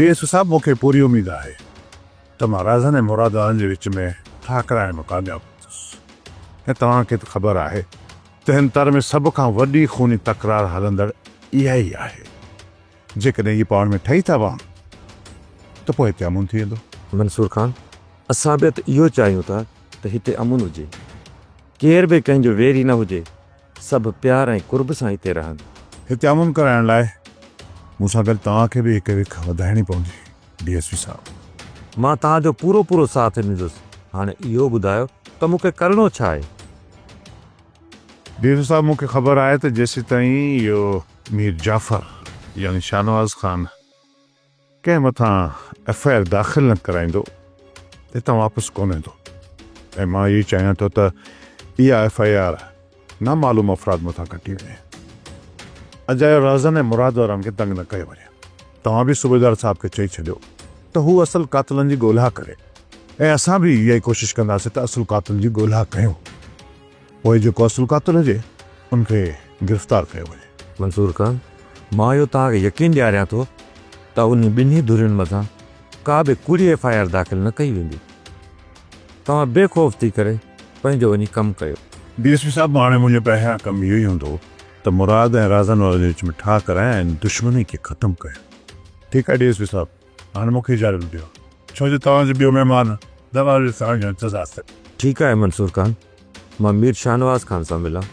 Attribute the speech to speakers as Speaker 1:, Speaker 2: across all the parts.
Speaker 1: D S P صاحب مون کي پوري اميد آهي ته مان رازن ۽ مراد وارن جي وچ ۾ ٺاهه ڪرائڻ ۾ ڪامياب ٿيندس ۽ توهان کي ته خبر آهي ته هن تر ۾ سڀ کان وڏي خوني تڪرار هلندڙ اها ئي آهي. جيڪڏهن اهي پاڻ ۾ ٺهي ٿا پون ته پوء هتي امن ٿي ويندو.
Speaker 2: منصور خان، اسان به ته اهو چاهيون ٿا ته هتي امن هجي. ڪير به ڪنهن جو ويري نه هجي. سڀ پيار ۽ قرب سان هتي رهن.
Speaker 1: هتي امن ڪرائڻ لاء مون سان گڏ توهان کي به هڪ وک وڌائڻي پوندي ڊي ايس پي صاحب.
Speaker 2: مان توهان جو پورو پورو ساٿ ڏيندس. هاڻي اهو ٻڌايو ته مون کي ڪرڻو ڇا آهي؟
Speaker 1: ڊي ايس پي صاحب مون کي خبر آهي ته جيسيتائين اهو مير جعفر يعني شاهنواز خان ڪنهن مٿان ايف I R داخل نه ڪرائيندو هتان واپس ڪونه ايندو ۽ مان اهو ئي چاهيان ٿو ته اها ايف I R نامعلوم افراد مٿان ڪٽي وڃي. اجايو رازن ۽ مراد وارن کي تنگ نه ڪيو وڃي. توهان به صوبيدار صاحب کي چئي ڇڏيو ته هو اصل قاتلن جي ڳولها ڪري ۽ اسان به اها ئي ڪوشش ڪنداسين ته اصل قاتل جي ڳولها ڪيون. پوء جيڪو اصل قاتل هجي ان کي گرفتار ڪيو وڃي.
Speaker 2: منصور خان، مان اهو توهان کي يقين ڏياريان ٿو ته انهن ٻنهي ڌرين مٿان ڪا به ڪوڙي ايف I R داخل نه ڪئي ويندي. توهان بي خوف ٿي ڪري پنهنجو وڃي ڪم ڪيو.
Speaker 1: ڊي ايس پي صاحب، هاڻي منهنجو پهريان ڪم اهو ئي هوندو ته مراد ۽ رازن وارن جي وچ ۾ ٺاهه ڪرايان ۽ دشمني کي ختم ڪيان. ٺيڪ آهي ڊي ايس پي صاحب، هاڻي مون کي اجازت ڏيو، ڇو جو توهان جو ٻيو مهمان دروازي سان جو انتظار ٿو.
Speaker 2: ٺيڪ آهي منصور خان، مان مير شاهنواز خان سان ملان،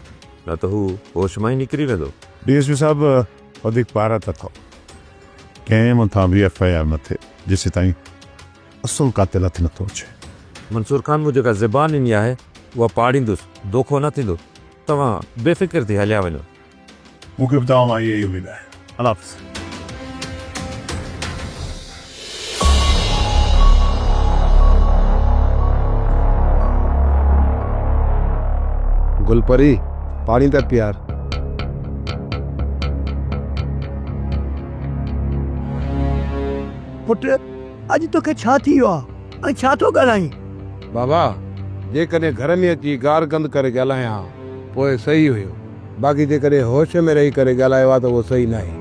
Speaker 2: نه ته هو هوش مان ئي نڪري ويندو.
Speaker 1: ڊي ايس پي صاحب، وڌيڪ پارت اٿو، ڪنهن مٿان به ايف I R نه ٿئي، جيسيتائين اصل قاتل هٿ نه ٿو اچي.
Speaker 2: منصور خان، مون جيڪا زبان ڏني آهي، اها پاڙيندس، دوکو نه ٿيندو، توهان بي فڪر ٿي هليا وڃو.
Speaker 1: مون کي به توهان مان اها ئي اميد آهي. الله حافظ.
Speaker 3: گل پري، پاڻي ته پيار.
Speaker 4: پٽ، اڄ توکي ڇا ٿي ويو آ ۽ ڇا ٿو ڳالهائين؟
Speaker 3: بابا، جيڪڏهن گهر ۾ اچي گارگند ڪري ڳالهايان ها، پوء صحيح هيو. باقي جيڪڏهن هوش ۾ رهي ڪري ڳالهايو آ ته اهو صحيح ناهي.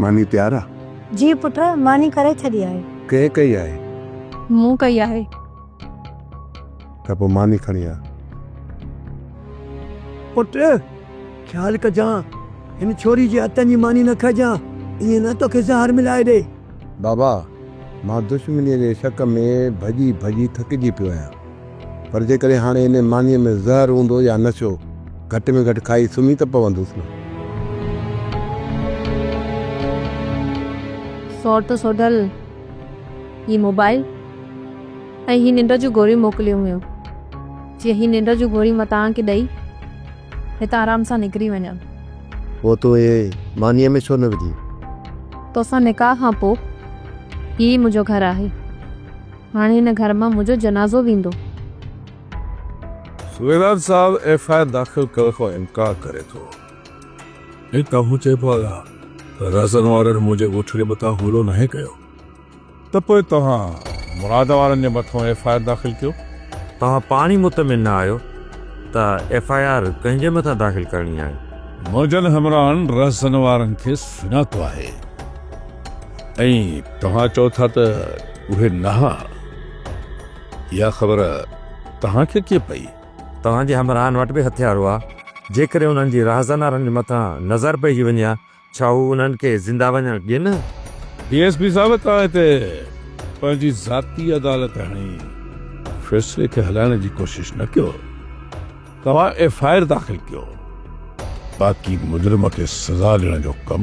Speaker 3: ماني تيار آ؟
Speaker 5: جي پٽ، ماني ڪري ڇڏي آهي.
Speaker 3: ڪنهن ڪئي آهي؟
Speaker 6: مون ڪئي آهي.
Speaker 3: ته پوء ماني کڻي آ.
Speaker 4: پٽ، خيال ڪجان، هن ڇوري جي هٿن جي ماني نه کائجان، ائين نه توکي زهر ملائي ڏي.
Speaker 3: بابا، مان دشمنيء جي شڪ ۾ ڀڄي ڀڄي ٿڪجي پيو آهيان. پر جيڪڏهن هاڻي ان مانيء ۾ زهر هوندو يا نشو، گهٽ ۾ گهٽ کائي سمهي ته پوندس نه.
Speaker 6: سوٽ سوڍل، هي موبائل ۽ هي ننڊ جون گوريون موڪليون هيون. جيئن هي ننڊ جون گوريون مان توهان کي ڏئي هتان آرام سان نڪري وڃان.
Speaker 3: پوء تون اهي مانيء ۾ ڇو نه وجهين؟
Speaker 6: توسان نڪاح کان پوء هي ئي منهنجو گهر آهي. هاڻي هن گهر مان منهنجو جنازو ويندو.
Speaker 7: صوبيدار صاحب ايف I R داخل ڪرڻ کان انڪار ڪري ٿو ۽ توهان چئبو آهي ته رهزن وارن منهنجي ڳوٺ جي مٿان حملو ناهي ڪيو. ته پوء توهان مراد وارن جي مٿان ايف I R داخل ڪيو.
Speaker 2: توهان پاڻ ئي مطمئن نه آهيو ته ايف I R ڪنهن جي مٿان داخل ڪرڻي آهي.
Speaker 7: منهنجن همراهن رهزن وارن کي سڃاتو آهي ۽ توهان چئو ٿا ته اهي نه ها. اها خبر توهان کي ڪيئن پئي؟
Speaker 2: توهان جي همراهن وٽ به هٿيار هئا. جيڪڏهن انهن جي رهزن وارن جي مٿان نظر پئجي وڃي ها ڇا هو انهن کي زنده وڃڻ ڏين؟
Speaker 7: ڊي ايس پي صاحب توهان هتي پنهنجي ذاتي عدالت هڻي فيصلي کي هلائڻ جي ڪوشش نه ڪيو توهان ايف I R داخل ڪيو باقي مجرم کي سزا ڏيڻ جو ڪم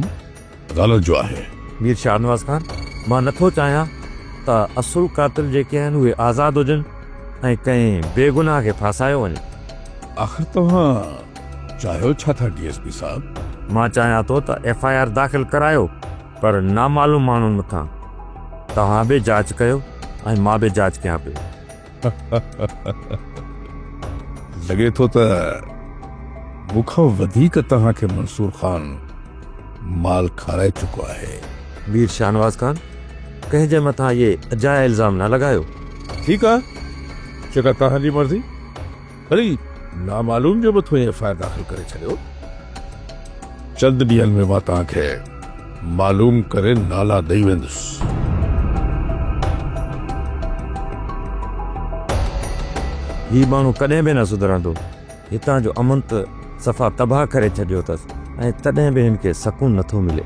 Speaker 7: عدالت جو آهي.
Speaker 2: مير شاهنواز خان مان نٿو چاهيان ته اصل قاتل جيڪي آهن اهي آزاد هجن ۽ ڪنهن بيگناهه کي ڦاسايو وڃي.
Speaker 7: آخر توهان چاهيو ڇا ٿا ڊي ايس پي صاحب؟
Speaker 2: مان چاهيان ٿو ته ايف I R داخل ڪرايو پر نامعلوم ماڻهن مٿان. توهان به جاچ ڪيو ۽ مان به جاچ ڪيان پيو.
Speaker 7: لڳي ٿو ته مون کان وڌيڪ توهان کي منصور خان مال کارائي چڪو آهي.
Speaker 2: مير شاهنواز خان، ڪنهن جي مٿان اهي اجايا الزام نه لڳايو.
Speaker 7: ٺيڪ آهي، جيڪا توهان جي مرضي. ڀلي. نامعلوم جي مٿو ايف I R داخل ڪري ڇڏيو. چند ڏينهن ۾ مان توهان کي معلوم ڪري نالا ڏئي ويندس.
Speaker 2: هي ماڻهو ڪڏهن به نه سڌرندو. هتان جو امن ته صفا تباهه ڪري ڇڏيو اٿس ۽ تڏهن به هن کي سڪون نٿو ملي.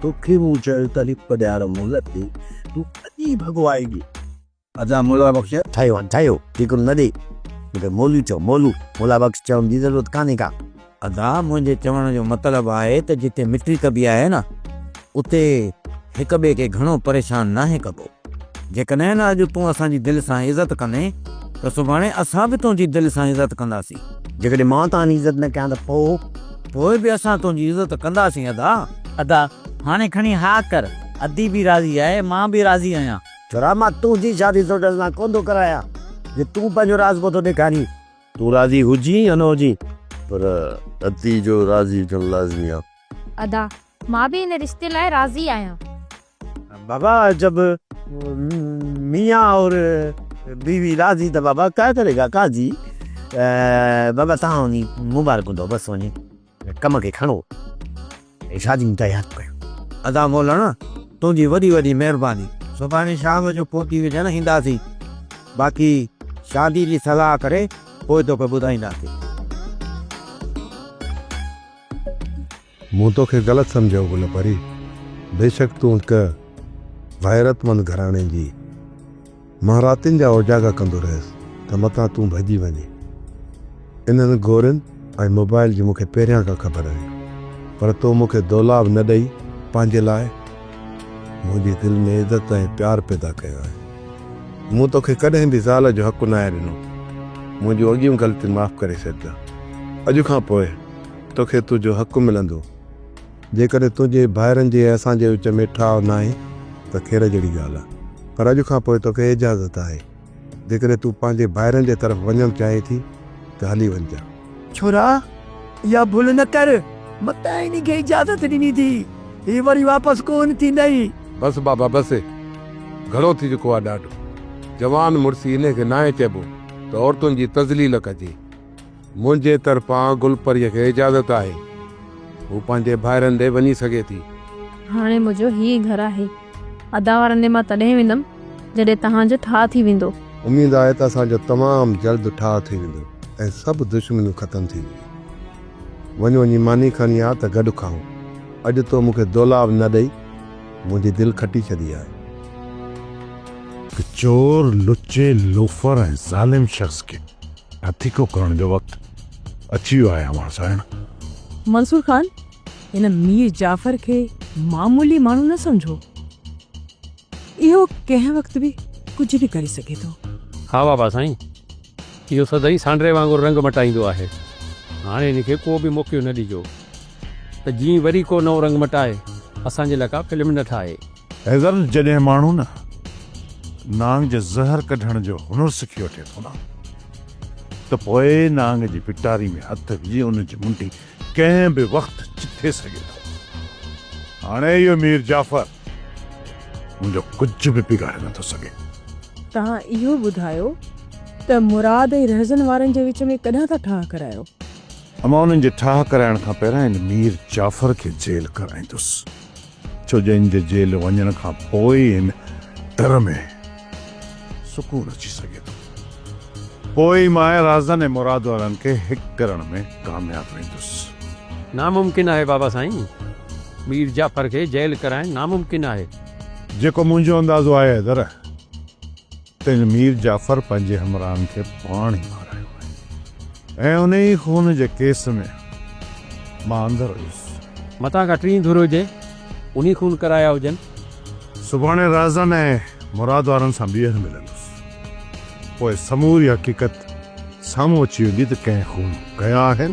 Speaker 8: توکي مون چيو ته لپ ڏيار مهلت ڏي، تون اڄ ئي ڀڳو آئين. ادا مولا بخش.
Speaker 9: ٺهيو هاڻ ٺهيو، ٺيڪرو نه ڏي. مون کي مولوي چئو، مولو، مولا بخش چوڻ جي ضرورت ڪانهي ڪا.
Speaker 10: ادا منهنجي چوڻ جو مطلب آهي ته جتي مٽي ڪبي آهي نه اتي هڪ ٻئي کي گهڻو پريشان ناهي ڪبو. جيڪڏهن نه اڄ تون اسان جي دل سان عزت ڪندين ته سڀاڻي اسان به تنهنجي دل سان عزت ڪنداسين.
Speaker 9: جيڪڏهن مان توهان جي عزت نه ڪيان ته پوء؟
Speaker 10: پوء به اسان تنهنجي عزت ڪنداسين ادا.
Speaker 11: ادا هاڻي کڻي ها ڪر، ادي به راضي آهي مان به راضي آهيان.
Speaker 9: ڇورا مان تنهنجي شادي سوٽن سان ڪونه ٿو ڪرايان جي تون پنهنجو راضپو ٿو ڏيکارين.
Speaker 8: تون راضي هجين يا نه هجين پر ادي جو راضي هجڻ لازمي آ.
Speaker 6: ادا مان به ان رشتي لاء راضي آهيان.
Speaker 9: بابا جب ميان اور بيوي راضي ته بابا ڪيا ڪري گا قاضي بابا توهان وڃي مبارڪون ڏو بس وڃي ڪم کي کڻو ۽ شادي جون تياريون ڪيو.
Speaker 10: ادا مولڻ تنهنجي وڏي وڏي مهرباني. سڀاڻي شام جو پوتي وجهڻ اينداسين باقي شادي جي صلاح ڪري پوء توکي ٻڌائينداسين.
Speaker 3: مون توکي غلط سمجهيو گل پري. بيشڪ تون هڪ غيرتمند گهراڻي جي. مان راتين جا اوجاڳا ڪندو رهيس ته متان تون ڀڄي وڃين. انهن گورين ۽ موبائل جي مون کي پهريان کان خبر هئي. پر تو مون کي دولاب نه ڏئي پنهنجي لاء منهنجي دل ۾ عزت ۽ پيار پيدا ڪيو آهي. مون توکي ڪڏهن به زال جو حق ناهي ڏنو. منهنجون اڳيون غلطيون معاف ڪري ڇڏجان. اڄ کان پوء توکي تنهنجو حق ملندو. جيڪڏهن تنهنجي ڀائرن جي ۽ اسان جي وچ ۾ ٺاهه ناهي ته خير جهڙي ڳالهه آهي. پر اڄ کان پوء توکي اجازت آهي. جيڪڏهن تون پنهنجي ڀائرن جي طرف وڃڻ چاهين ٿي ته هلي وڃجان.
Speaker 4: ڇورا! اها ڀل نه ڪر. متان انهي کي اجازت ڏني ٿي، هي وري واپس ڪونه ٿيندئي.
Speaker 3: بس بابا بس. گهڻو ٿي چڪو آهي ڏاڍ. جوان مڙسي انهي کي ناهي چئبو ته عورتن جي تذليل ڪجي. منهنجي طرفان گل پريء کي اجازت آهي. هو پنهنجي ڀائرن ڏي وڃي سگهي ٿي.
Speaker 6: هاڻي منهنجو هي ئي گهر آهي. ادا وارن ڏي مان تڏهن ويندم، جڏهن توهان جو ٺاهه ٿي ويندو.
Speaker 3: اميد آهي ته اسان جو تمام جلد ٺاهه ٿي ويندو ۽ سڀ دشمنيون ختم ٿي وينديون. وڃ وڃي ماني کڻي آ ته گڏ کائون. اڄ تو مون کي دولاب نه ڏئي منهنجي دل کٽي ڇڏي آهي.
Speaker 1: هڪ چور، لچي، لوفر ۽ ظالم شخص کي هٿيڪو ڪرڻ جو وقت اچي ويو آهي اوهان سائڻ.
Speaker 12: منصور خان، هن مير جعفر کي معمولي ماڻهو نه سمجهو. اهو ڪنهن وقت به ڪجهه به ڪري سگهي ٿو.
Speaker 13: ها بابا سائين، اهو سدائين سانڊري وانگر رنگ مٽائيندو آهي. هاڻي هن کي ڪو به موقعو نه ڏجو ته جيئن وري ڪو نئون رنگ مٽائي اسان جي لاء ڪا فلم نه ٺاهي.
Speaker 1: حيدر جڏهن ماڻهو نه نانگ جي زهر ڪڍڻ جو هنر سکي وٺي ٿو نه ته پوء نانگ جي پٽاري ۾ هٿ وجهي ان جي منڍي ڪنهن به وقت چٿي سگهي ٿو. هاڻي اهو مير جعفر منهنجو ڪجهه به بگاڙي نٿو سگهي.
Speaker 12: توهان اهو ٻڌايو ته مراد ۽ رهزن وارن جي وچ ۾ ڪڏهن ٿا ٺاهه ڪرايو؟
Speaker 1: امان انهن جي ٺاهه ڪرائڻ کان پهريان ان مير جعفر کي جيل ڪرائيندس. ڇو جو ان جي جيل وڃڻ کان پوء ئي هن در ۾ سڪون اچي سگهي ٿو. پوء ئي مان رازن ۽ مراد وارن کي هڪ ڪرڻ ۾ ڪامياب ويندس.
Speaker 13: ناممڪن آهي بابا سائين. مير جعفر کي جيل ڪرائڻ ناممڪن آهي.
Speaker 1: جيڪو منهنجو اندازو آهي حيدر ته ان مير جعفر پنهنجي همراهن کي پاڻ ئي مارايو آهي ۽ انهي خون جي ڪيس ۾ مان اندر هيس.
Speaker 13: متان ڪا ٽين ڌر هجي، انهي خون ڪرايا هجن.
Speaker 1: سڀاڻي رازن ۽ مراد وارن سان ٻيهر ملندس. پوء سموري حقيقت سامهون اچي ويندي ته ڪنهن خون ڪيا آهن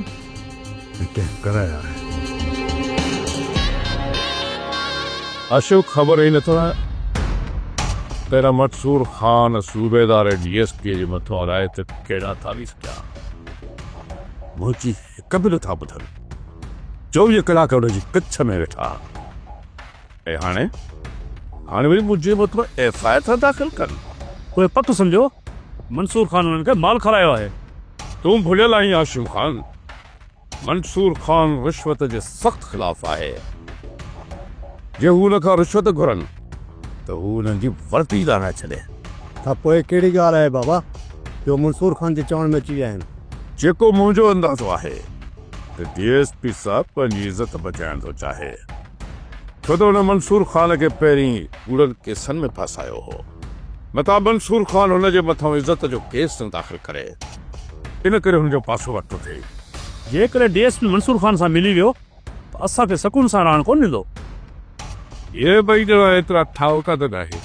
Speaker 1: ۽ ڪنهن ڪرايا آهن.
Speaker 7: اشوڪ خبر ئي نٿو تيرا منصور خان صوبيدار ۽ ڊي ايس پي جي مٿو هلائي ته ڪهڙا تعويذ ڪيا.
Speaker 2: منهنجي هڪ به نٿا ٻڌن. چوويهه ڪلاڪ ان جي ڪڇ ۾ ويٺا ۽ هاڻي
Speaker 7: هاڻي وري منهنجي مٿان ايف I R ٿا داخل ڪن.
Speaker 14: پوء پڪ سمجهو منصور خان انهن کي مال کارايو آهي.
Speaker 7: تون ڀليل آهين هاشم خان. منصور خان رشوت جي سخت خلاف آهي. جي هو هن کان رشوت گهرن ته هو انهن جي وردي لاهرائي ڇڏي.
Speaker 14: ته پوء ڪهڙي ڳالهه آهي بابا جو منصور خان جي چوڻ ۾ اچي ويا آهن.
Speaker 7: جيڪو منهنجو اندازو آهي ته ڊي ايس پي صاحب پنهنجي عزت بچائڻ ٿو چاهي. ڇو ته هن منصور خان کي پهرين ڪوڙن ڪيسن ۾ ڦاسايو هو. متان منصور خان هن جي مٿان عزت جو ڪيس نه داخل ڪري، ان ڪري هن جو پاسو ورتو ٿي.
Speaker 15: جيڪڏهن D S P Mansoor Khan سان ملي ويو ته اسان کي سڪون سان رهڻ ڪونه ڏيندو.
Speaker 7: اهي ٻئي ڄڻا ايترا ٺاهوڪا ته ناهن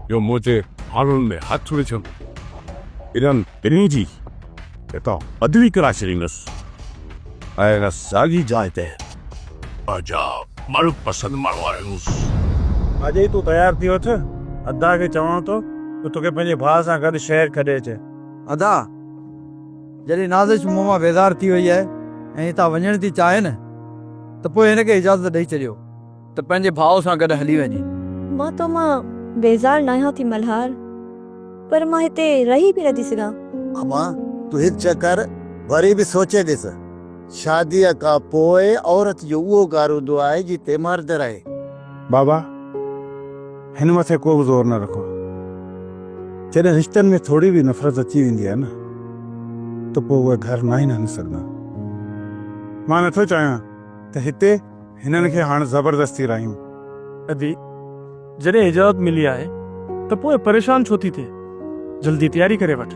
Speaker 7: جو منهنجي ماڻهن ۾ هٿ وجهن. انهن ٻنهي جي هتان بدلي ڪرائي ڇڏيندس ۽ ان ساڳي جاء تي پنهنجا من پسند ماڻهو آڻيندس.
Speaker 16: اڄ ئي تون تيار ٿي وٺ، ادا کي چوان ٿو ته توکي پنهنجي ڀاء سان گڏ شهر ڇڏي اچي.
Speaker 17: ادا، جڏهن نازش مون مان بيزار ٿي وئي آهي ۽ هتان وڃڻ ٿي چاهي نه ته پوء هن کي اجازت ڏئي ڇڏيو ته پنهنجي ڀاء سان گڏ هلي وڃي.
Speaker 5: مان تو مان بيزار ناهيان ٿي ملهار، پر مان هتي رهي به نٿي سگهان.
Speaker 8: امان، تون هڪ چڪر وري به سوچي ڏس. شاديء کان پوء عورت جو اهو گهر هوندو آهي جتي مرد رهي.
Speaker 16: بابا، هن مٿي ڪو به زور نه رکو. جڏهن رشتن ۾ ٿوري به نفرت اچي ويندي آهي نه ته پوء اهي گهر ناهن هلي سگهندا. مان نٿو چاهيان ته هتي هنن کي هاڻ زبردستي راهيون.
Speaker 15: ادي، جڏهن اجازت ملي آهي ته پوء پريشان ڇو ٿي ٿئين؟ جلدي تياري ڪري وٺ.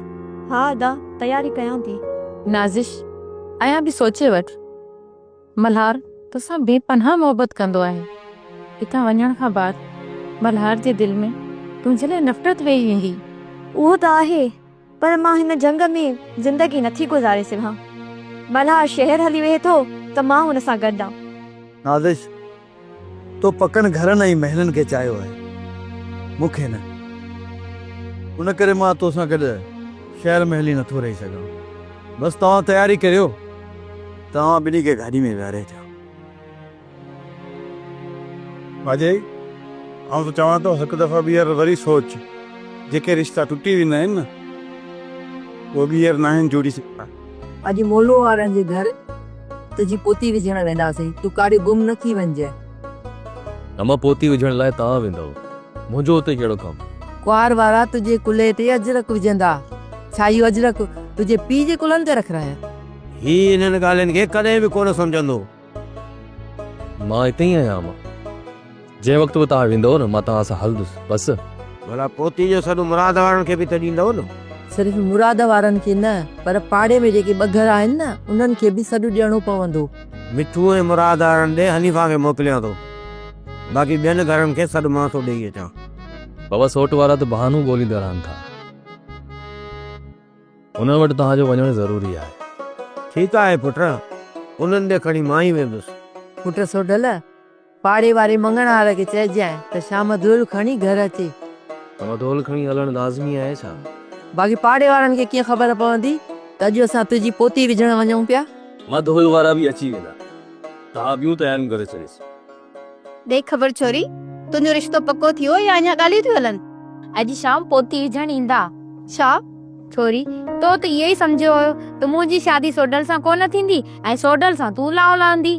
Speaker 5: ها ادا، تياري ڪيان ٿي.
Speaker 6: نازش، اڃا به سوچي وٺ. ملهار توسان بي پناهه محبت ڪندو آهي. هتان وڃڻ کان بعد ملهار جي دل ۾ تنهنجي لاء نفرت ويهي ويندي.
Speaker 5: اهو ته آهي، پر مان هن جهنگ ۾ زندگي نٿي گذاري سگهان. ملهار شهر هلي ويهي ٿو ته مان هن سان گڏ آن.
Speaker 17: نازش، تو پڪن گهرن ۽ محلن کي چاهيو آهي، مون کي نه. ان ڪري مان تو سان گڏ شهر ۾ هلي نٿو رهي سگهان. بس توهان تياري ڪريو. توهان ٻنهي کي گاڏي ۾ ويهاري اچان.
Speaker 16: ڀاڄائي، آئون ته چوان ٿو هڪ دفعو ٻيهر وري سوچ. جيڪي رشتا ٽٽي ويندا آهن نه، اهي ٻيهر ناهن جڙي سگهندا.
Speaker 18: اڄ مولو وارن جي گهر تنهنجي پوتي وجهڻ وينداسين، تون ڪاڏي گم نه ٿي وڃجانء.
Speaker 19: امان پوتي وجهڻ لاء توهان ويندؤ، منهنجو اتي ڪهڙو ڪم؟
Speaker 18: ڪنوار وارا تنهنجي ڪلهي تي اجرڪ وجهندا، ڇا اهو اجرڪ تنهنجي پيء جي ڪلهن تي رکرايان؟
Speaker 10: هي انهن ڳالهين کي ڪڏهن به ڪونه سمجهندو.
Speaker 19: مان اتي ئي آهيان امان. جنهن وقت به توهان ويندؤ نه مان توهان سان هلندس بس.
Speaker 10: ڀلا پوتي جو سڏ مراد وارن کي به ته ڏيندؤ نه؟
Speaker 18: صرف مراد وارن کي نه پر پاڙي ۾ جيڪي ٻه گهر آهن نه انهن کي به سڏ ڏيڻو پوندو.
Speaker 10: مٺو ۽ مراد وارن ڏي حنيفا کي موڪليان ٿو. باقي ٻين گهرن کي سڏ مان ٿو ڏيئي اچان.
Speaker 19: بابا سوٽ وارا ته بهانو ڳوليندا رهن ٿا. انهن وٽ توهان جو وڃڻ ضروري آهي.
Speaker 10: ٺيڪ آهي پٽ، انهن ڏي کڻي مان ئي ويندس.
Speaker 18: پٽ سوڍل، پاڙي واري مڱڻهار کي چئجانء ته شام دهل کڻي گهر اچي.
Speaker 19: اما دهل کڻي هلڻ لازمي آهي ڇا؟
Speaker 18: باقي پاڙي وارن کي ڪيئن خبر پوندي ته اڄ اسان تنهنجي پوتي وجهڻ وڃون پيا.
Speaker 19: اما دهل وارا به اچي ويندا. توهان ٻيون تياريون ڪري ڇڏيس.
Speaker 20: ڏي خبر ڇوري، تنهنجو رشتو پڪو ٿيو يا اڃا ڳالهيون ٿيون هلن؟
Speaker 6: اڄ شام پوتي وجهڻ ايندا.
Speaker 20: ڇا؟
Speaker 6: ڇوري، تو ته اهو ئي سمجهيو هيو ته منهنجي شادي سوڍل سان ڪونه ٿيندي ۽ سوڍل سان تون لاهو لهندي.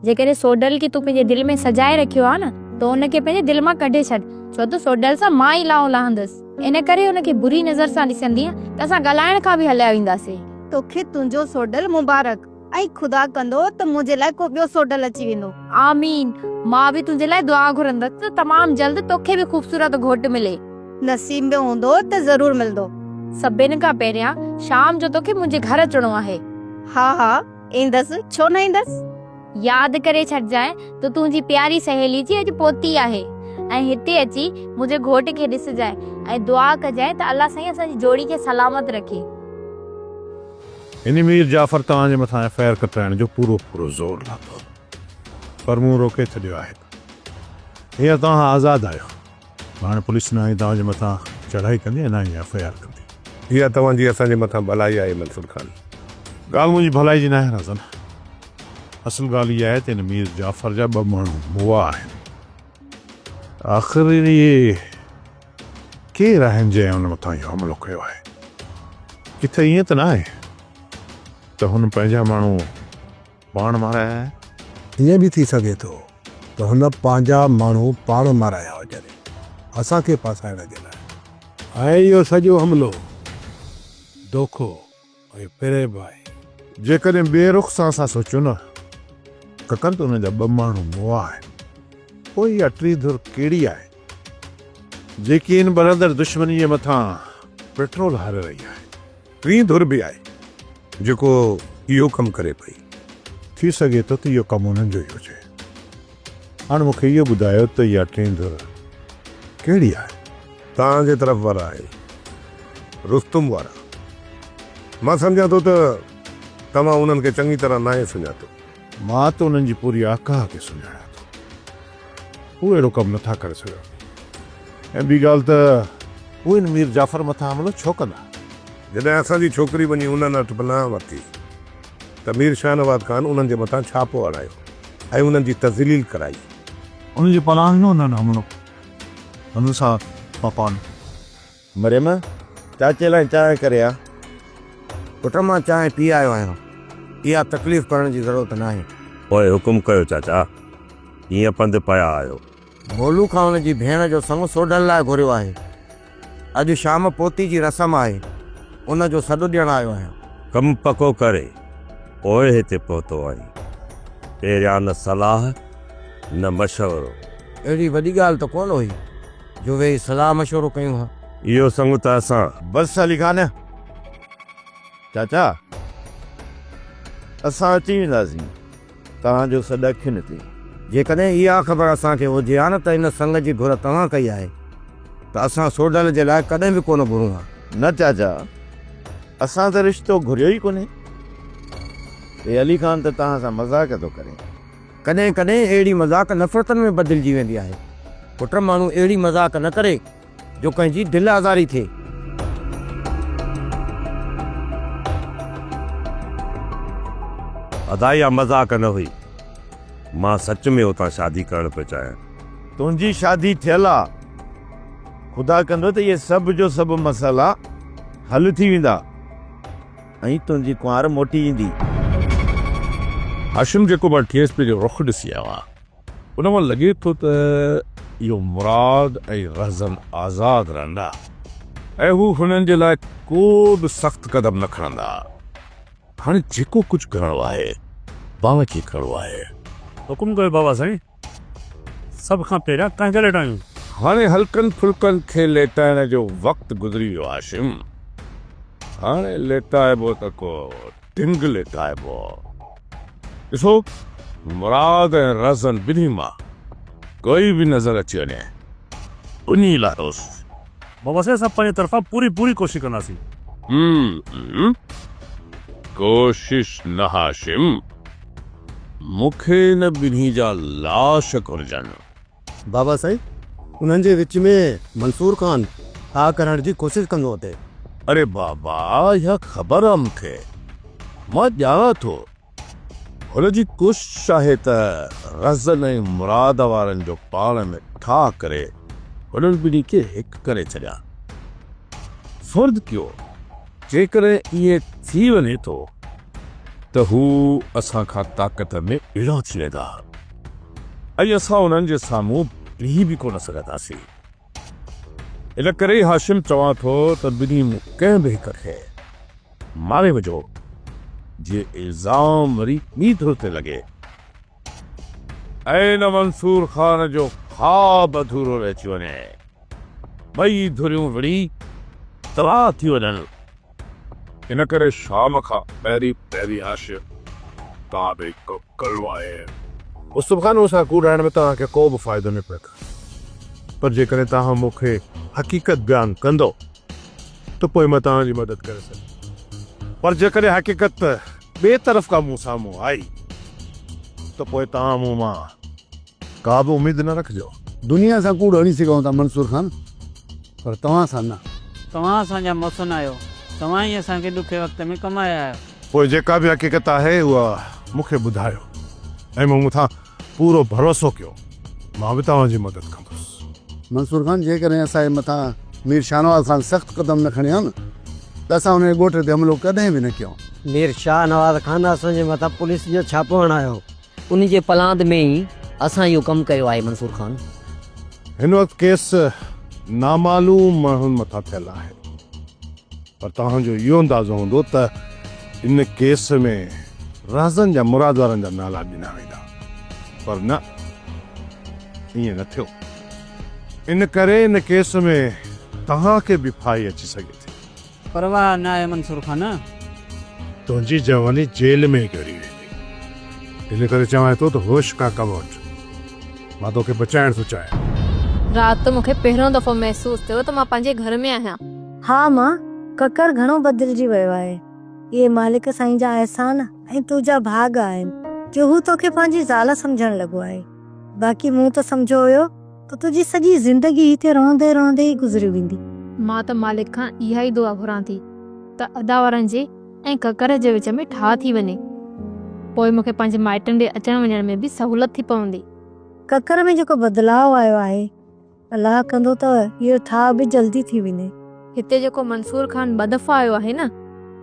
Speaker 6: جيڪڏهن سوڍل کي تون پنهنجي دل ۾ سجائي رکيو آهي نه ته ان کي پنهنجي دل مان ڪڍي ڇڏ، ڇو ته سوڍل سان مان ئي لاهو لهندس. ان ڪري ان کي بري نظر سان ڏسندينء ته اسان ڳالهائڻ کان به هليا وينداسين.
Speaker 20: توکي تنهنجو سوڍل مبارڪ. ۽ خدا ڪندو ته منهنجي لاء ڪو ٻيو سوڍل اچي ويندو.
Speaker 6: آمين. مان به تنهنجي لاء دعا گهرندس ته تمام جلد توکي به خوبصورت گهوٽ ملي.
Speaker 20: نصيب ۾ هوندو ته ضرور ملندو.
Speaker 6: سڀن کان پهريان شام جو توکي منهنجي گهر اچڻو آهي.
Speaker 20: ها ها ايندس ڇو نه ايندس.
Speaker 6: ياد ڪري ڇڏجانء ته تنهنجي پياري سهيلي جي اڄ پوتي آهي ۽ هتي اچي منهنجي گهوٽ کي ڏسجانء ۽ دعا ڪجانء ته الله سائين اسان جي جوڙي کي سلامت رکي.
Speaker 1: هن مير جعفر توهان جي مٿان ايف I R ڪٽرائڻ جو پورو پورو زور لاٿو پر مون روڪي ڇڏيو آهي. هينئر توهان آزاد آهيو. هاڻي پوليس نه ئي توهان جي مٿان چڙهائي ڪندي ۽ نه ئي ايف I R ڪندي.
Speaker 3: اها توهان جي اسان جي مٿان ڀلائي آهي منصور خان.
Speaker 1: ڳالهه منهنجي ڀلائي جي ناهي رازن. اصل ڳالهه اها آهي ته هن مير جعفر جا ٻه ماڻهو مئا آهن. آخر اهي ڪير آهن جنهن هن مٿان اهو حملو ڪيو آهي؟ ڪٿي ائين ته ناهي. ته هن پنهنجا ماڻهو پاڻ مارايا آهن؟
Speaker 3: ائين به ٿي سگهي ٿو ته هن پنهنجا ماڻهو پاڻ مارايا هجن اسان کي ڦاسائڻ جي لاء. ۽ اهو سڄو حملو دوکو ۽ فريب آهي.
Speaker 1: جيڪڏهن ٻئي رخ سان اسان سوچيون نه ڪڪن ته انهن جا ٻه ماڻهو مئا آهن. پوء اها ٽين ڌر ڪهڙي آهي جيڪي ان ٻرندڙ دشمني جي مٿان پيٽرول هاري رهي آهي؟ ٽين ڌر به آهي
Speaker 3: جيڪو اهو ڪم ڪري پئي.
Speaker 1: ٿي سگهي ٿو ته اهو ڪم انهن جو ئي هجي. هاڻ مون کي اهو ٻڌايو ته اها ٽين ڌر ڪهڙي آهي؟
Speaker 3: توهان جي طرف وارا آهن، رستم وارا. مان سمجهان ٿو ته توهان انهن کي چڱي طرح ناهي سڃاتو.
Speaker 1: مان ته انهن جي پوري آڪاهه کي سڃاڻان ٿو. هو اهڙو ڪم نٿا ڪري سگهن. ۽ ٻي ڳالهه ته هو ان مير جعفر مٿان حملو ڇو ڪندا؟
Speaker 3: جڏهن اسان جي ڇوڪري وڃي انهن وٽ پناهه ورتي ته مير شاهنواز خان انهن جي مٿان ڇاپو هڻايو ۽ انهن جي تذليل ڪرائي.
Speaker 17: انهن جي پناهه ڏنو انهن حملو هنن سان پاپان.
Speaker 8: مريم، چاچي لاء چانهه ڪري آ.
Speaker 10: پٽ مان چانهه پي آيو آهيان، اها تڪليف ڪرڻ جي ضرورت ناهي.
Speaker 21: پوء حڪم ڪيو چاچا، ڪيئن پنڌ پيا آهيو؟
Speaker 10: مولو کان هن جي ڀيڻ جو سڱ سوڍل لاء گهريو آهي. اڄ شام پوتي جي رسم آهي، ان جو سڏ ڏيڻ آيو آهيان.
Speaker 21: ڪم پڪو ڪري پوء هتي پهتو آهين. پهريان نه صلاح نه مشورو.
Speaker 10: اهڙي وڏي ڳالهه ته ڪونه هئي جو ويهي صلاح مشورو ڪيون ها.
Speaker 21: اهو سڱ ته اسان.
Speaker 17: بس علي خان چاچا اسان اچي وينداسين. توهان جو سڏ اکين تي.
Speaker 10: جيڪڏهن اها خبر اسان کي هجي ها نه ته ان سڱ جي گهر توهان ڪئي آهي ته اسان سوڍل جي لاء ڪڏهن به ڪونه گهرون ها.
Speaker 17: نه چاچا، اسان ته رشتو گهريو ئي ڪونهي. هي علي خان ته توهان سان مذاق ٿو ڪري.
Speaker 10: ڪڏهن ڪڏهن اهڙي مذاق نفرتن ۾ بدلجي ويندي آهي. پٽ ماڻهو اهڙي مذاق نه ڪري جو ڪنهن جي دل آزاري ٿئي.
Speaker 21: ادا اها مذاق نه هئي. مان سچ ۾ اتان شادي ڪرڻ پيو چاهيان.
Speaker 17: تنهنجي شادي ٿيل آ. خدا ڪندو ته اهي سڀ جو سڀ مسئلا حل ٿي ويندا ۽ تنهنجي ڪنوار موٽي ايندي.
Speaker 7: هاشم جيڪو مان ٽي ايس پي جو رخ ڏسي آيو آهيان. ان مان لڳي ٿو ته اهو مراد ۽ رهزن آزاد رهندا ۽ هو هنن جي لاء ڪو به سخت قدم نه کڻندا. هاڻي جيڪو ڪجهه ڪرڻو آهي، پاڻ کي ڪرڻو آهي.
Speaker 15: حڪم ڪيو بابا سائين، سڀ کان پهريان ڪنهن کي ليٽايون؟
Speaker 7: هاڻي هلڪن ڦلڪن کي ليٽائڻ جو وقت گذري ويو هاشم، هاڻي ليٽائبو ته ڪو ڍنگ ليٽائبو. ڏسو مراد ۽ رهزن ٻنهي مان ڪوئي به نظر اچي وڃي انهي لاهيوس.
Speaker 15: بابا سائين اسان پنهنجي طرفان پوري پوري ڪوشش ڪنداسين.
Speaker 7: هم ڪوشش نه هاشم مون کي ان ٻنهي جا لاش گهرجن.
Speaker 14: بابا سائين انهن جي وچ ۾ منصور خان ٺاهه ڪرڻ جي ڪوشش ڪندو اٿئي.
Speaker 7: اري بابا اها خبر آ مون کي. مان ڄاڻان ٿو. هن جي ڪوشش آهي ته رهزن ۽ مراد وارن جو پاڻ ۾ ٺاهه ڪري هنن ٻنهي کي هڪ ڪري ڇڏيان. فرض ڪيو جيڪڏهن ائين ٿي وڃي ٿو ته هو اسان کان طاقت ۾ اهڙا ٿي ويندا ۽ اسان انهن جي سامهون بيهي به ڪونه سگهنداسين. ان ڪري ئي هاشم چوان ٿو ته ٻنهي مان ڪنهن به هڪ کي ماري وجهو، جيئن الزام وري ٻي ڌر تي لڳي ۽ نه منصور خان جو خواب اڌورو رهجي وڃي. ٻئي ڌريون وڙهي تباهه ٿي وڃن. ان ڪري شام کان پهرين پهرين هاشم تان به هڪ ڪلو آهي.
Speaker 1: مصطفيٰ خان مون سان ڪوڙ هڻڻ ۾ توهان کي ڪو به فائدو نه پيو پر جيڪڏهن توهان مون کي حقيقت بيان ڪندؤ ته پوء مان توهان جي مدد ڪري سگهندس پر جيڪڏهن حقيقت ٻئي طرف کان مون سامهون آئي ته پوء توهان مون مان ڪا به اميد نه رکجو.
Speaker 14: دنيا سان ڪوڙ هڻي سگهون ٿا منصور خان پر توهان سان نه.
Speaker 11: توهان اسان جا محسن آهيو. توهان ئي اسان کي ڏکي وقت ۾ ڪم آيا آهيو.
Speaker 1: پوء جيڪا به حقيقت آهي اها مون کي ٻڌايو ۽ مون مٿان پورو ڀروسو ڪيو، مان به توهان جي مدد ڪندس.
Speaker 14: منصور خان جيڪڏهن اسان جي مٿان مير شاهنواز خان سخت قدم نه کڻي ها نه ته اسان ان جي ڳوٺ تي حملو ڪڏهن به نه ڪيون.
Speaker 9: مير شاهنواز خان اسان جي مٿان پوليس جو ڇاپو هڻايو.
Speaker 22: ان جي پلاند ۾ ئي اسان اهو ڪم ڪيو آهي منصور خان.
Speaker 1: هن وقت ڪيس نامعلوم ماڻهن مٿان ٿيل آهي پر توهان جو اهو اندازو هوندو ته ان ڪيس ۾ رهزن جا مراد وارن جا نالا ڏنا ويندا پر نه ائين نه ٿيو ان ڪري ان ڪيس ۾ توهان کي به ڦاهي اچي سگهي ٿي.
Speaker 11: پرواهه ناهي منصور خان.
Speaker 1: تنهنجي جواني جيل ۾ گهري ويندي. ان ڪري چوانء ٿو ته هوش کان ڪم وٺ. مان توکي بچائڻ ٿو چاهيان.
Speaker 6: رات مون کي پهريون دفعو محسوس ٿيو ته مان پنهنجي گهر ۾ آهيان.
Speaker 23: ها مان، ڪڪر گهڻو بدلجي ويو آهي. اهي مالڪ سائين جا احسان ۽ تنهنجا ڀاڳ آهن جو هو توکي پنهنجي زال سمجهڻ لڳو آهي. باقي مون ته سمجهيو هيو ته تنهنجي سڄي زندگي هتي روئندي روئندي ئي گذري ويندي.
Speaker 6: مان ته مالڪ کان اها ئي دعا گهران ٿي ته ادا وارن جي ۽ ڪڪر جي وچ ۾ ٺاهه ٿي وڃي. پوء مون کي پنهنجي مائٽن ڏي اچڻ وڃڻ ۾ به سهولت ٿي پوندي.
Speaker 23: ڪڪر ۾ جيڪو بدلاء آيو آهي، الله ڪندو ته اهو ٺاهه به جلدي ٿي وڃي.
Speaker 6: هتي جيڪو منصور خان ٻه دفعا آيو آهي نه،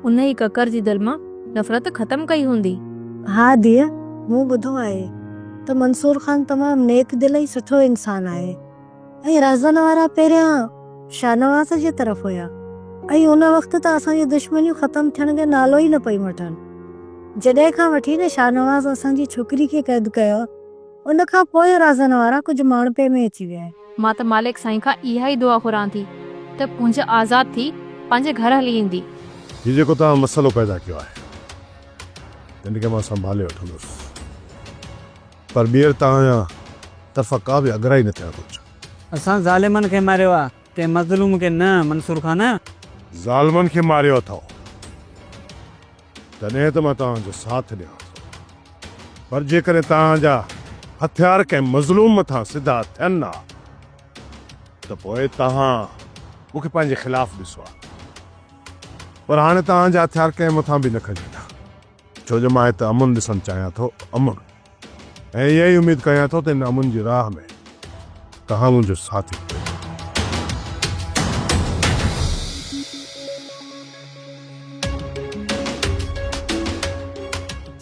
Speaker 6: ان ئي ڪڪر جي دل مان نفرت ختم ڪئي هوندي.
Speaker 23: ها ڌيء، مون ٻڌو آهي ته منصور خان تمام نيڪ دل ۽ سٺو انسان آهي ۽ رهزن وارا پهريان شاهنواز جي طرف هيا ۽ ان وقت ته اسان جون دشمنيون ختم ٿيڻ جو نالو ئي نه پئي وٺن. جڏهن کان وٺي نه شاهنواز اسان جي ڇوڪري کي قيد ڪيو، ان کان پوء رازن وارا ڪجهه ماڻهپي ۾ اچي ويا آهن.
Speaker 6: مان ته مالڪ سائين کان اها ئي دعا گهران ٿي ته پونجه آزاد ٿي پنهنجي گهر هلي ايندي.
Speaker 1: هي جيڪو توهان مسئلو پيدا ڪيو آهي، تنهن کي مان سنڀالي وٺندس. پر ٻيهر توهان جا طرفان ڪا به اڳرائي نه ٿيڻ گهرجي.
Speaker 11: اسان ظالمن کي ماريو آ، ڪنهن مظلوم کي نه، منصور خان.
Speaker 1: ظالمن کي ماريو اٿئو، تڏهن ته مان توهان جو ساٿ ڏيان ٿو. پر جيڪڏهن توهان جا هٿيار ڪنهن مظلوم مٿان سڌا ٿين ها ته پوء توهان مون کي پنهنجي خلاف ڏسو ها. پر هاڻي توهان جا هٿيار ڪنهن مٿان به نه کڄندا، ڇو جو مان هت امن ڏسڻ چاهيان ٿو، امن. ۽ اها ئي اميد ڪيان ٿو ته ان امن جي راهه ۾ توهان منهنجو ساٿ ڏيندو.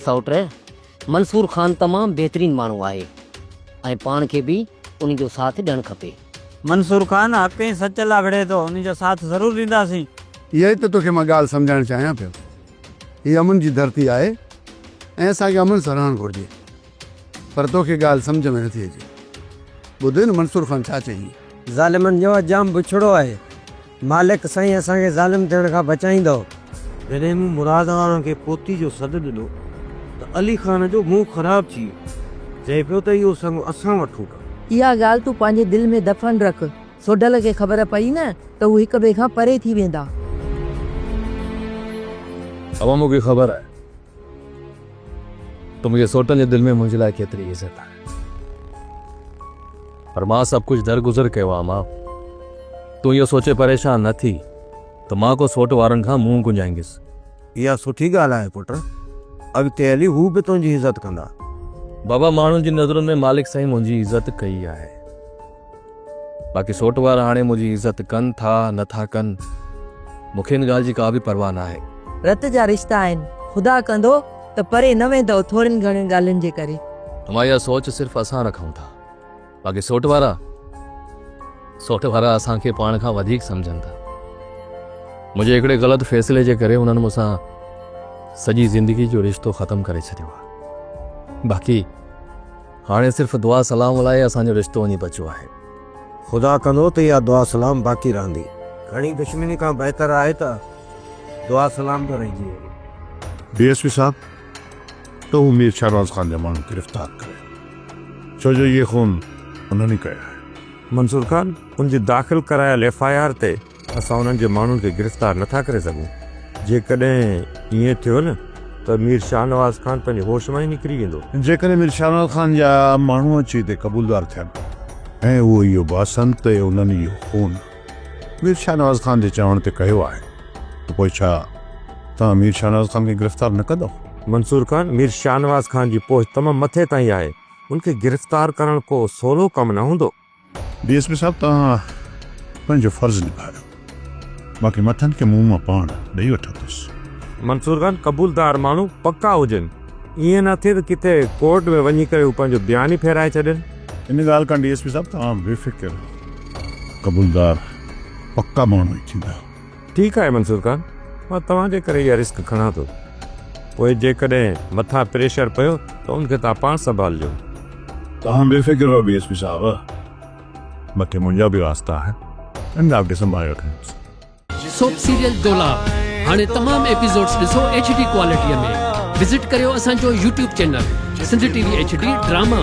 Speaker 22: سئوٽ، منصور خان تمام بهترين ماڻهو آهي ۽ پاڻ کي به ان جو ساٿ ڏيڻ کپي.
Speaker 11: منصور خان حق ۽ سچ لاء وڙهي ٿو، ان جو ساٿ ضرور ڏينداسين.
Speaker 24: اها ئي ته توکي مان ڳالهه سمجهائڻ چاهيان پيو. هي امن جي ڌرتي آهي ۽ اسان کي امن سان رهڻ گهرجي. پر توکي ڳالهه سمجهه ۾ نٿي اچي. ٻڌ نه منصور خان ڇا چيائين.
Speaker 9: ظالمن جو انجام بڇڙو آهي. مالڪ سائين اسان کي ظالم ٿيڻ کان بچائيندو.
Speaker 2: جڏهن مون مراد وارن کي پوتي جو سڏ ڏنو ته علي خان جو منهن خراب ٿي ويو. چئي پيو ته اهو سڱ اسان وٺون ٿا.
Speaker 18: اها ڳالهه تون پنهنجي دل ۾ دفن رک. سوڍل کي خبر پئي نه ته هو هڪ ٻئي کان پري ٿي ويندا.
Speaker 19: اوهان مون کي خبر آهي ته منهنجي سوٽن جي دل ۾ منهنجي لاء ڪيتري عزت آهي. پر مان سڀ ڪجهه درگذر ڪيو آهي امان. تون اهو سوچي پريشان نه ٿي ته مان ڪو سوٽ وارن کان منهن گهنجائيندس.
Speaker 24: اها سٺي ڳالهه آهي پٽ. اڳتي هلي هو به تنهنجي عزت ڪندا.
Speaker 19: بابا ماڻهن جي نظرن ۾ مالڪ سائين منهنجي عزت ڪئي آهي. باقي سوٽ وارا هاڻي منهنجي عزت ڪن ٿا نه ٿا ڪن، مون کي ان ڳالهه جي ڪا به پرواهه ناهي.
Speaker 18: رت جا رشتا آهن، خدا ڪندو ته پري نه ويندؤ ٿورين گهڻين ڳالهين جي ڪري.
Speaker 19: امان اها سوچ صرف اسان رکون ٿا، باقي سوٽ وارا، سوٽ وارا اسان کي پاڻ کان وڌيڪ سمجهن ٿا. منهنجي هڪڙي غلط فيصلي جي ڪري انهن مون سان سڄي زندگي جو رشتو ختم ڪري ڇڏيو آهي. باقي. هاڻي صرف دعا سلام لاء اسان جو رشتو وڃي بچيو آهي.
Speaker 24: خدا ڪندو ته اها دعا سلام باقي رهندي. گهڻي دشمني کان بهتر آهي ته دعا سلام به رهجي وڃي.
Speaker 1: ڊي ايس پي صاحب ته هو مير شاهنواز خان جا ماڻهو گرفتار ڪري ڇو جو اهي خون انهن ئي ڪيا آهن.
Speaker 2: منصور خان ان جي داخل ڪرايل ايف I R تي اسان انهن جي ماڻهن کي گرفتار نٿا ڪري سگهون. جيڪڏهن ائين ٿيو نه ته مير شاهنواز خان پنهنجي هوش مان ئي نڪري ويندو.
Speaker 1: جيڪڏهن مير شاهنواز خان جا ماڻهو اچي هتي قبولدار ٿين ۽ اهو اهو باسن ته انهن اهو خون مير شاهنواز خان جي چوڻ تي ڪيو آهي ته پوء ڇا توهان مير شاهنواز خان کي گرفتار نه ڪندؤ؟
Speaker 2: منصور خان، مير شاهنواز خان جي پهچ تمام مٿي تائين آهي. ان کي گرفتار ڪرڻ ڪو سولو ڪم نه هوندو.
Speaker 1: ڊي ايس پي صاحب توهان پنهنجو فرض نڀايو باقي مٿن کي مون مان پاڻ ڏئي وٺندس.
Speaker 2: منصور خان قبولدار ماڻهو پڪا هجن. ائين نه ٿئي ته ڪٿي ڪورٽ ۾ وڃي ڪري هو پنهنجو بيان ئي ڦيرائي ڇڏين.
Speaker 1: ان ڳالهه کان ڊي ايس پي صاحب توهان بي فڪر رهو. قبولدار پڪا ماڻهو ئي ٿيندا.
Speaker 2: ٺيڪ آهي منصور خان، مان توهان جي ڪري اها رسڪ کڻان ٿو. پوء جيڪڏهن مٿان پريشر پيو ته ان کي توهان پاڻ سنڀالجو.
Speaker 1: توهان بي فڪر رهو ڊي ايس پي صاحب. مٿي منهنجا به واسطا آهن. ان ڳالهه کي سنڀالي رکندس.
Speaker 4: سوپ سيريل دولاب هاڻي تمام ايپيسوڊز ڏسو ايڇ ڊي ڪوالٽي ۾ وزٽ ڪريو اسان جو YouTube channel Sindh T V H D drama.